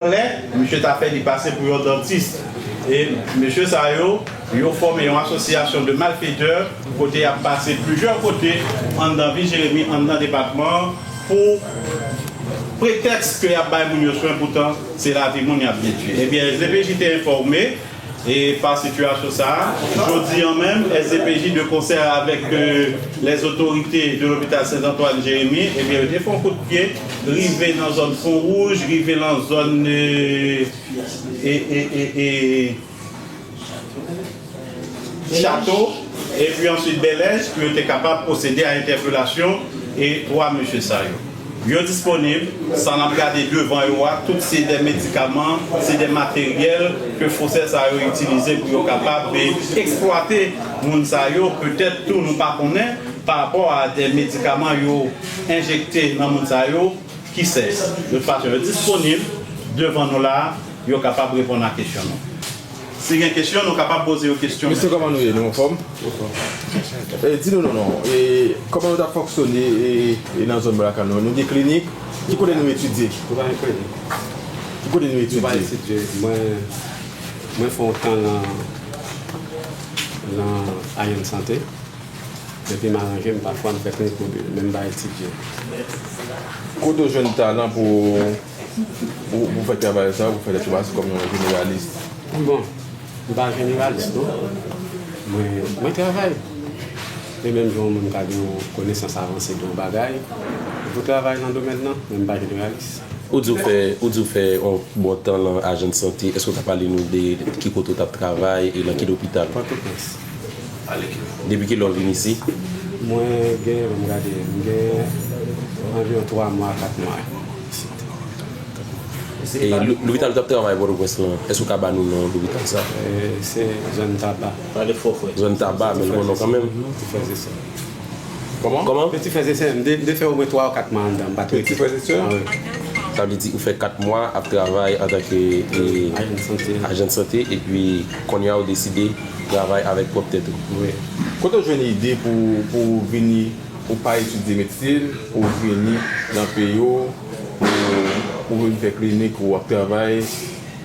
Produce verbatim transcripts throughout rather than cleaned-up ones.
Anlè, misye ta fè li pase pou yon dantis. E mesye sa yo, yo fòme yon asosyasyon de malfetè kote y ap pase plizyè kote anndan vil Jeremi, anndan depatman an, pou pretèks ke y ap bay moun yo swen, poutan se lavi moun y ap detwi. Ebyen, S D P J te enfòme e pa sitiyasyon sa a. Jodi an menm, S D P J de konsè avèk, euh, les autorités de l'hôpital Saint-Antoine Jérémie, ebyen, yo te fè yon kout pye, rive nan zòn Fon Wouj, rive nan zòn, euh, e, e, e, e, Chato, epi answit Bèlèj, pou yo te kapab pwosede a entèpelasyon e twa mesye sa yo. Yo disponib, sa n ap gade devan yo a, tout se de medikaman, se de materyèl ke fosè sa yo itilize pou yo kapab, e, eksplwate moun sa yo, petèt tou nou pa konnen, pa rapò a de medikaman yo enjekte nan moun sa yo, ki sèch. De tout fason, yo disponib devan nou la a, yo kapab reponn a kesyon nou. Si gen kesyon, nou kapab poze yo kesyon. Mesye, kòman nou ye? Nou anfòm? E, di nou non, non. E, kòman nou t ap fonksyone, e, e nan zòn lakay nou? Nou gen klinik? Ki kote nou etidye? Nou pa gen klinik. Ki kote nou etidye? Nou pa etidye. Mwen, mwen fè yon tan nan, nan Ajen Sante. Depi m aranje m, pafwa m fè klinik mobil, men m pa etidye. Kote w jwenn talan pou, pou, pou fè travay sa, pou fè tèt ou pase kòm yon jeneralis? Bon, m pa jeneralis, non. Mwen, mwen travay. E menm jan yon moun ka gen yon konesans avanse de yon bagay, li pou travay nan domèn nan, men m pa jeneralis. Ou di w fè, ou di w fè yon bon tan nan ajan de sante. Èske w ka pale nou de ki kote w t ap travay e nan ki lopital? Pòtoprens. Depi kilè w vin isit? Mwen gen, ban m gade, m gen anviwon twa mwa, kat mwa. E lo-, lopital ou t ap travay Pòtoprens lan, èske w ka ba nou non lopital sa? E, se zòn Taba. Pale fò, frè. Zòn Taba, men l gon non kanmenm. Ti frè e sè. Kòman? Kòman? Ti frè e sè, m te, m te fè omwen twa ou kat mwa anndan, m pa t rete. Ti frè e sè? Ah, wi. Sa vle di ou fè kat mwa ap travay antanke, e, ajan de sante, ajan de sante, epi kounye a ou deside travay avèk pwòp tèt ou. Wi. Kote w jwenn ide pou, pou w vini, ou pa etidye medsin, ou vini nan peyi w, ou, ou vin fè klinik, ou ap travay,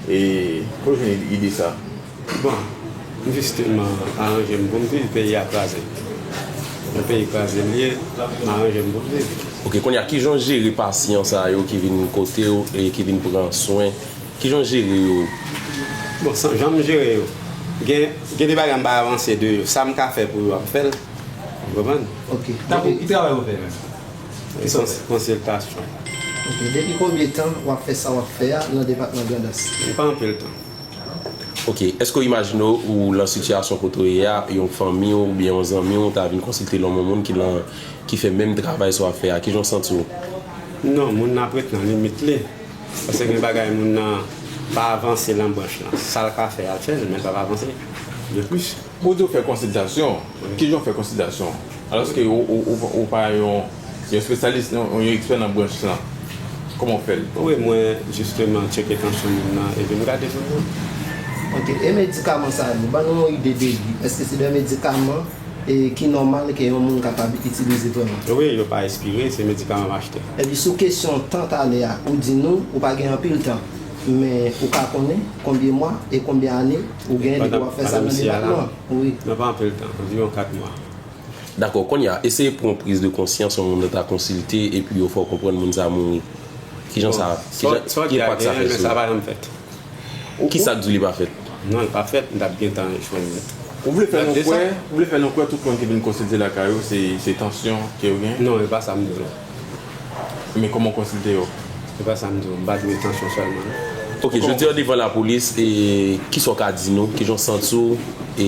e kote w jwenn ide sa? Bon, m jis tèlman aranje m pou m viv, peyi a kraze. Yon peyi kraze l ye, m aranje m pou m viv. Ok, kounye a, kijan w jere pasyan sa yo ki vin kote w e ki vin pran swen? Kijan w jere yo? Bon, sa, jan m jere yo, gen, gen de bagay m pa avanse de yo. Sa m ka fè pou yo, m ap fè l. Ou konprann? Ok. Dakò, ki travay ou fè menm? Kons-, konsiltasyon. Ok, depi konbyen tan w ap fè sa w ap fè a nan depatman Grandans? Li pa anpil tan. Ok, èske w imajine w ou lan sitiyasyon kote w ye a, yon fanmi w oubyen yon zanmi w ta vin konsilte l, yon moun ki lan, ki fè menm travay sa w ap fè a? Kijan w santi w? Non, moun nan ap ret nan limit li. Paske gen bagay moun nan pa avanse lan branch lan. Sa l ka fè, al fè l, men l p ap avanse de plis. Ou di w fè konsiltasyon. Kijan w fè konsiltasyon? Alòske ou, ou, ou, ou pa yon, yon espesyalis, yon, yon ekspè nan branch lan. Kòman w fè l? Wi, mwen, jisteman, tcheke tansyon moun nan, epi m gade pou l. Ok, e medikaman sa yo, ban nou yon ide de li. Èske se de medikaman, e, ki nòmal ke yon moun kapab itilize vrèman? Wi, yo pa ekspire, se medikaman m achte. Epi sou kesyon tan talè a, ou di nou, ou pa gen anpil tan. Men ou ka konnen konbyen mwa e konbyen ane ou genyen depi w ap fè sa nan depatman an? Wi. Nan pa anpil tan, anviwon kat mwa. Dakò, kounye a, eseye pran yon priz de konsyans, yon moun nan ta konsilte, epi yo fè w konprann moun sa a mouri. Kijan sa, kijan, ki enpak sa fè sou ou? Sa pa janm fèt. Kisa k di w li pa fèt? Non, li pa fèt, m t ap gentan jwenn li. Ou vle fè nou kwè, ou vle fè nou kwè tout moun ki vin konsilte lakay ou, se, se tansyon ke yo gen? Non, e pa sa m di w non. Men kòman w konsilte yo? Se pa sa m di w, m pa dwe tansyon sèlman non. Ok, jodi a devan lapolis, e, kisa w ka di nou? Kijan w santi w? E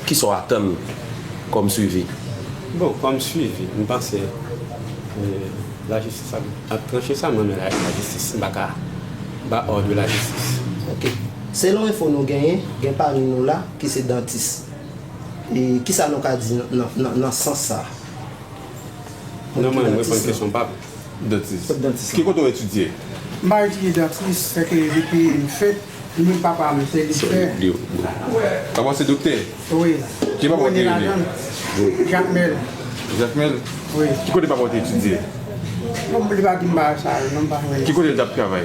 kisa w atann kòm swivi? Bon, kòm swivi, m panse, e, lajistis ap, ap tranche sa, mwen men la, lajistis, m pa ka, m pa hors de lajistis. Ok. Selon enfo nou genyen, gen pami nou la ki se dantis. E kisa nou ka di nan, nan, nan, nan sans sa a? Non, mwen, m reponn kesyon pa m. Dantis. Kot dantis la? Ki kote w etidye? M pa etidye dantis, sèke depi m fèt, li menm papa m, se li k fè. Papa w se doktè? Wi. Ki papa w te rele? Jakmèl. Jakmèl? Wi. Ki kote papa w te etidye? Bon, li pa di m bagay sa yo non, m pa konnen. Ki kote l t ap travay?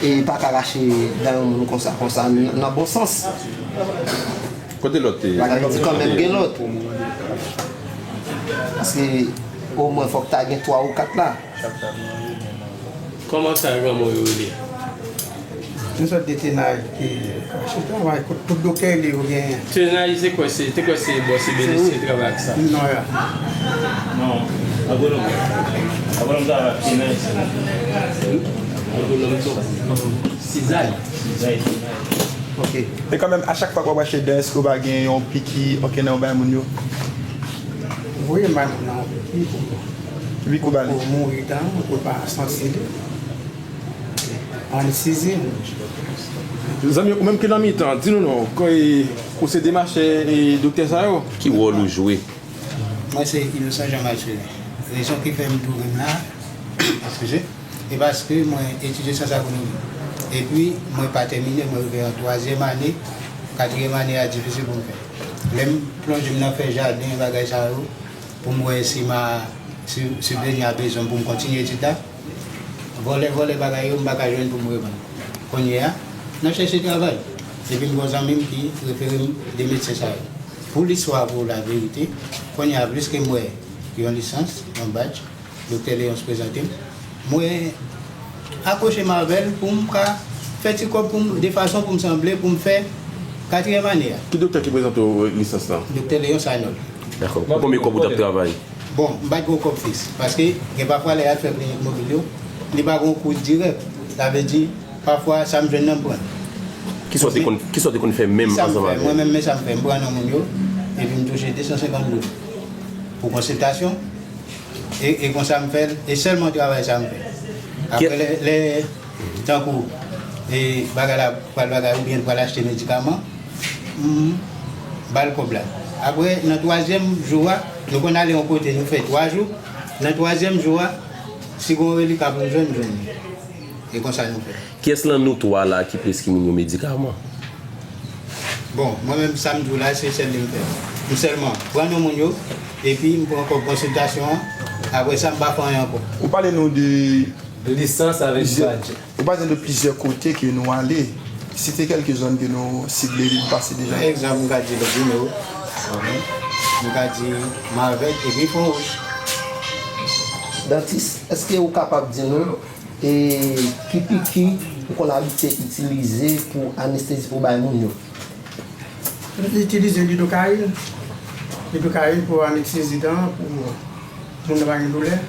e pa ka rache dan yon moun konsa, konsa, nan, nan bon sans. Kote lòt te? Bagay di kanmenm gen lòt. Paske omwen fòk ta gen twa ou kat la. Kòman sa granmoun yo rele? Nou sot de Tenay ki chache travay, kot tout doktè li yo genyen. Tenay se kwè se, te kwè se bò se benis ki travay ak sa. Non, ya. Non, agwonòm. Agwonòm travay ak Tenay. Agwonòm tou. Sizay. Sizay, Tenay. Ok. E kanmenm, a chak fwa ke w ap achte dan, èske w pa gen yon piki, okenn nan yon bay moun yo? Voye m al nan yon piki pou, pou mouri dan, pou pa santi li. Anestezi. Zanmi, ou menm ki nan mitan, di nou non, kò, e, ou se demachè e doktè sa yo? Ki wòl ou jwe? Mwen se Innocent Jean Mathurin. Rezon ki fè m tounen la, eskize, e paske mwen etidye syans agronomi. Epi, mwen pa tèmine, mwen rive an twazyèm ane, katriyèm ane a difisil pou m fè. Lè m plonje m nan fè jaden, bagay sa yo, pou m wè si ma, si, si Benya bezwen m pou m kontinye etid la. Vòlè, vòlè bagay yo, m pa ka jwenn pou m revann. Kounye a, n ap chèche travay. Epi m gen yon zanmi m ki refere m de medsen sa yo. Pou listwa, pou la verite, kounye a plis ke m wè yon lisans, yon badj, Doktè Léonce prezante m, mwen akwoche m avè l pou m ka fè ti kòb pou m, de fason pou m sanble, pou m fè katriyèm ane a. Ki doktè ki prezante w, e, lisans lan? Doktè Léonce Arnold. Dakò. Pou konbyen kòb ou t ap travay? Bon, m pa t gen kòb fiks, paske gen pafwa lè y al fè klinik mobil yo, li pa gen yon kou dirèk. Sa vle di, pafwa, sa m jwenn nan m pran. Kisa w te konn, kisa w te konn fè menm ansanm avè l? Mwen menm, men sa m fè, m pran nan moun yo, epi m touche de san senkant goud pou konsiltasyon. E, e konsa m fè l, e sèlman travay sa m fè. Apre lè, lè, tankou, e, bagay la pral bagay oubyen l pral achte medikaman, m ba l kòb la. Apre, nan twazyèm jou a, nou konn ale yon kote, nou fè twa jou, Nan twazyèm jou a, si gen yon relikan pou m jwenn, m jwenn li. E konsa nou fè. Kiyès nan nou twa la ki preskri moun yo medikaman? Bon, mwen menm, sa m di w la, se sèl li m fè. M sèlman pran non moun yo, epi m pran kòb konsiltasyon an, apre sa, m pa fè anyen ankò. Ou pale nou de Lisans avèk plizyè, baj. Ou pale de plizyè kote ke nou ale. Site kèlke zòn ke nou sible, li pase deja. Pa egzanp, m ka di Lòdinyo, m ka di Mavèk epi Fon Wouj. Dantis, èske ou kapab di nou, e, ki piki ou konn abitye itilize pou anestezi pou bay moun yo? M itilize lidokayin. Lidokayin pou anestezi dan, pou moun nan pa gen doulè.